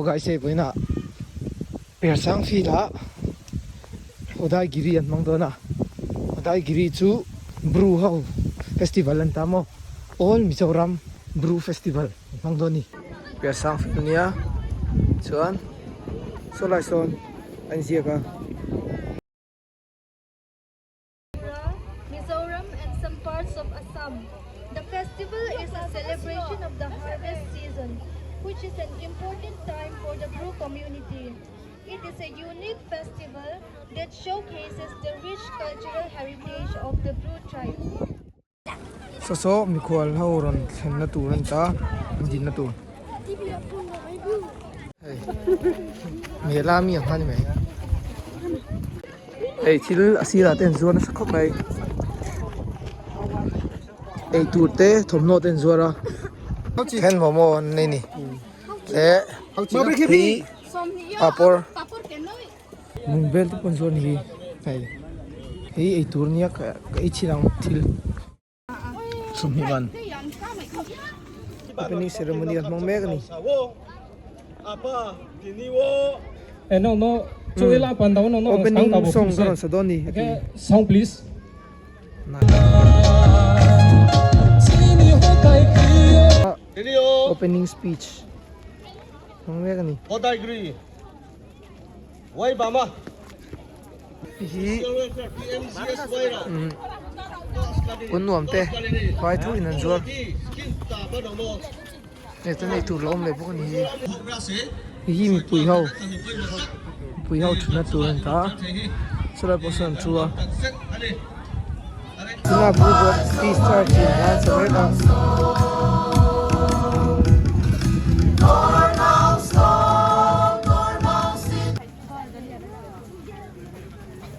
Guys hei vawiinah Persang field ah Udaigiri an hmang dawn a, Udaigiri chu Bru ho festival an ta maw All Mizoram Bru Festival an hmang dawn a ni. Persang field ania chuan saw lai sawn a inziak a. Mizoram and some parts of Assam. The festival is a celebration of the harvest season, which is an important time for the Bru community. It is a unique festival that showcases the rich cultural heritage of the Bru tribe. Saw saw mikhual ho rawn thlenna tur a ni ta, an dinna tur. Hei mela mi ang kha ni mai. Hei thil a sirah te an zuar nasa khawp mai eitur te thawmhnaw te an zuar a then momo an nei ni leh hi papawr bungbel te pawh an zuar a ni hi hei hei eitur nia ka ei chin ang thil. 20 man opening ceremony an hmang mek a ni. Opening song ka rawn sa dawn ni a ti. Opening speech hmang mek a ni. Hi kun nuam te vai thu in an zuar hei chuan eitur la awm leh bawk a ni hi hei hi mipui ho mipui ho thutna tur a ni ta a chulai pawh sawn an thu a tunah blue board discharge in an sa mek a.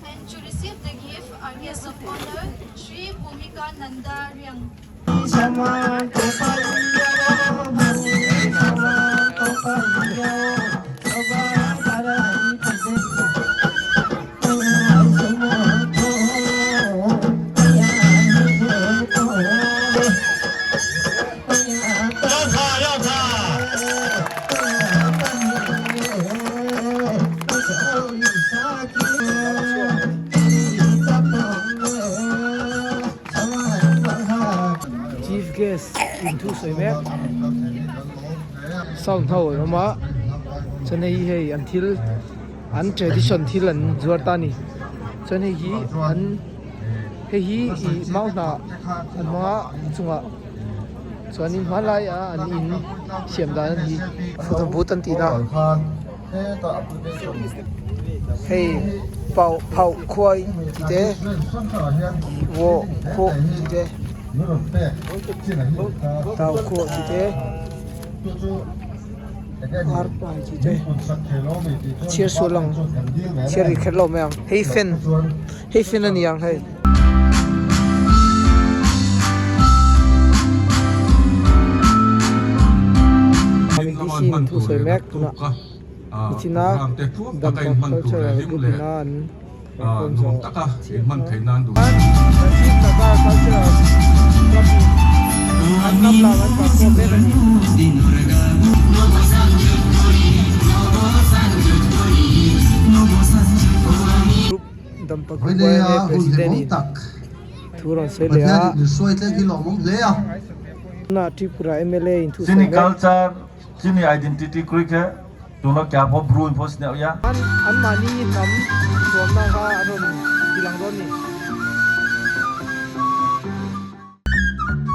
And to receive the gift, our guest of honor, Shri Bhumika Nanda Riang. Chief guest in thu sawi mek sound ho an awm a chuan hei hi hei an thil an tradition thil an zuar ta a ni chuan hei hi an hei hi ih mau hnah an hmang a chungah chuanin hmanlaiah an in siam dan a ni photo booth an tih na hei pau phauh khuai tih te waw khawh tih te tau khawh tih te ar pai tih te chhiar sual ang chhiar ri kher lo mai ang hei fan hei fan a ni ang hei. Thu sawi mek tunah nichina Dampa Cultural Group ina an perform zawh chiah kha Rajiv Nagar Cultural Club in an ram lam an perform mek a ni. Dampa Group YMA President in thu rawn sawi leh a. Tunah Tripura mla in thu sawi mek. Chini identity kri khe tuna kya pho bru in pho sneu ya. An anmahni hnam thuamna kha an rawn ti lang dawn ni.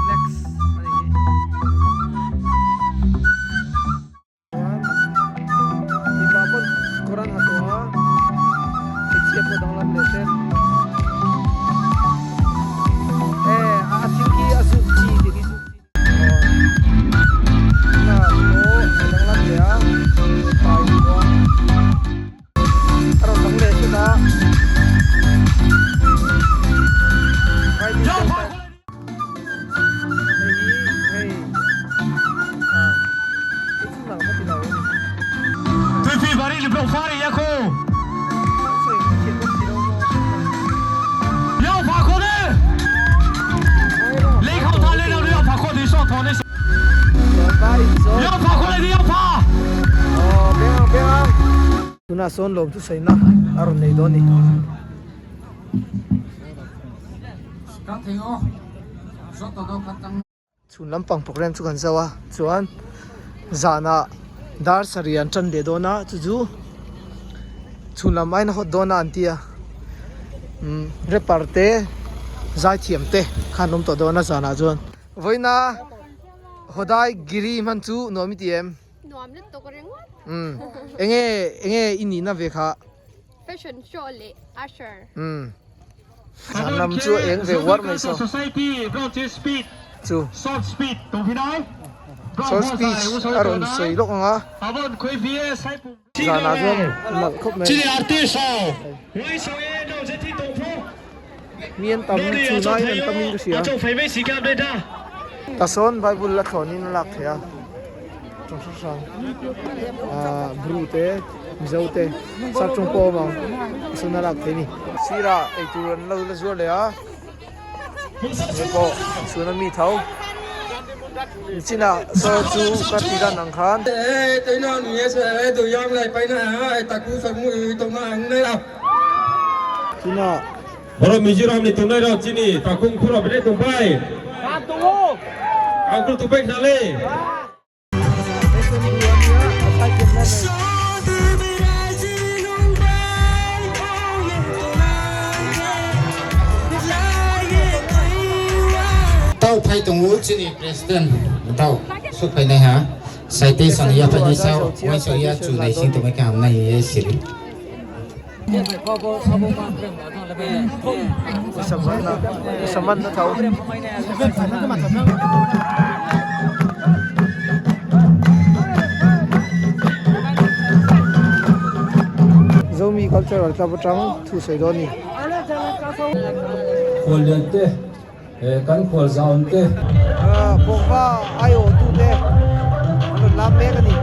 Next a ni hi. Chuan mipa pawn kawr an ha tawh a, hmeichhia pawh danglam leh hret. E a thil khi a zuk chi tih khi zuk chi. Tunah sawn lawm thusawiina a rawn nei dawn a ni. Chhun lampang program chu kan zo a, chuan zanah dar sarih an tan leh dawn a, chu chu chhun lam aiin a hawt dawn a an ti a, umm rapper te zaithiam te kha an awm tawh dawn a zanah chuan. Vawiina Hodai Giri hman chu nuam i ti em? Nuam lutuk ringawt. Umm enge enge i nihna ve kha? Fashion show leh usher. Umm zan lam chu eng ve uar mai saw. Chu short speech a rawn sawi lawk ang a. Zanah chuan nalh khawp mai. Mi an tam chhun aiin an tam in ka hria. Tasawn Bible a thlawn in a lak theih a. Tawng hrang hrang ah Bru te Mizo te sap tawng pawh a awm ang tasawn a lak theih a ni. Sirah eitur an lo la zuar leh a. Hei pawh chhun a mi tho. Nichinah saw chu ka ti dan ang khan. Tunah. Tau phai tongo chini president tau su phai nai ha citation ya phai nai sao wai so ya chu nai sing tumai ka nai ye siri. Saman na tho. Zomi cultural club atang thu sawi dawn a ni. Khuallian te, kan khual zawn te. Bawngva aiawh tute an rawn lam mek a ni.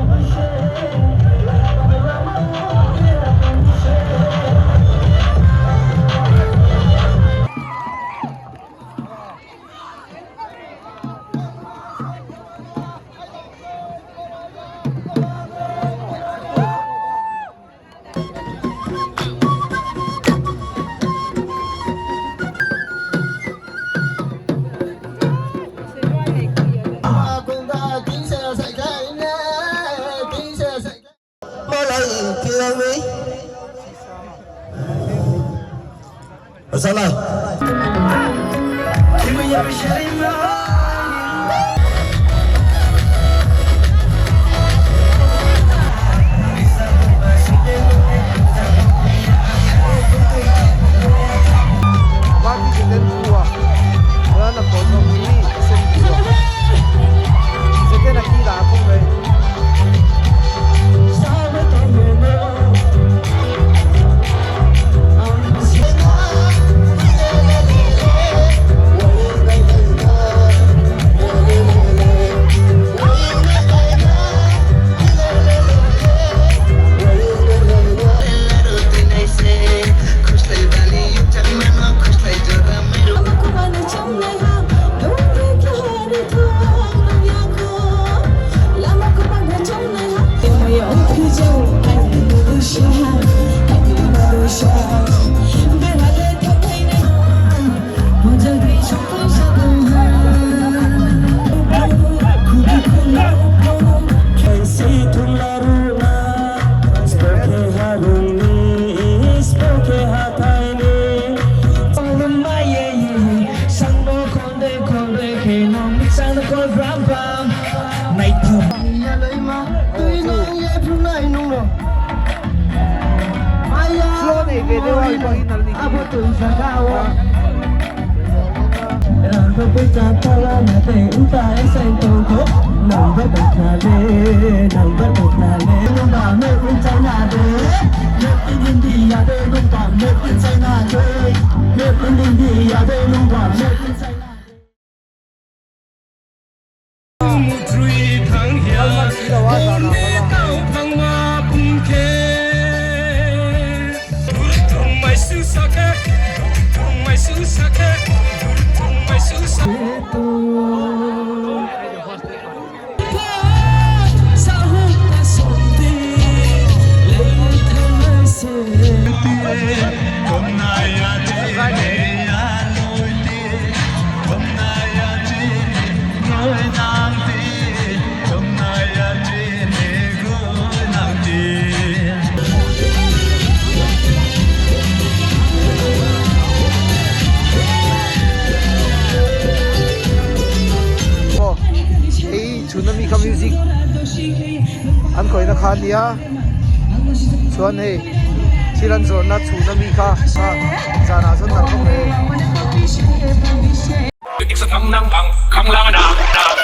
Flow nei ve deuh a i pawh hi nalh ni kha ania chuan hei thil an zawrhna chhun ami kha zanah sawn nalh khawp mai.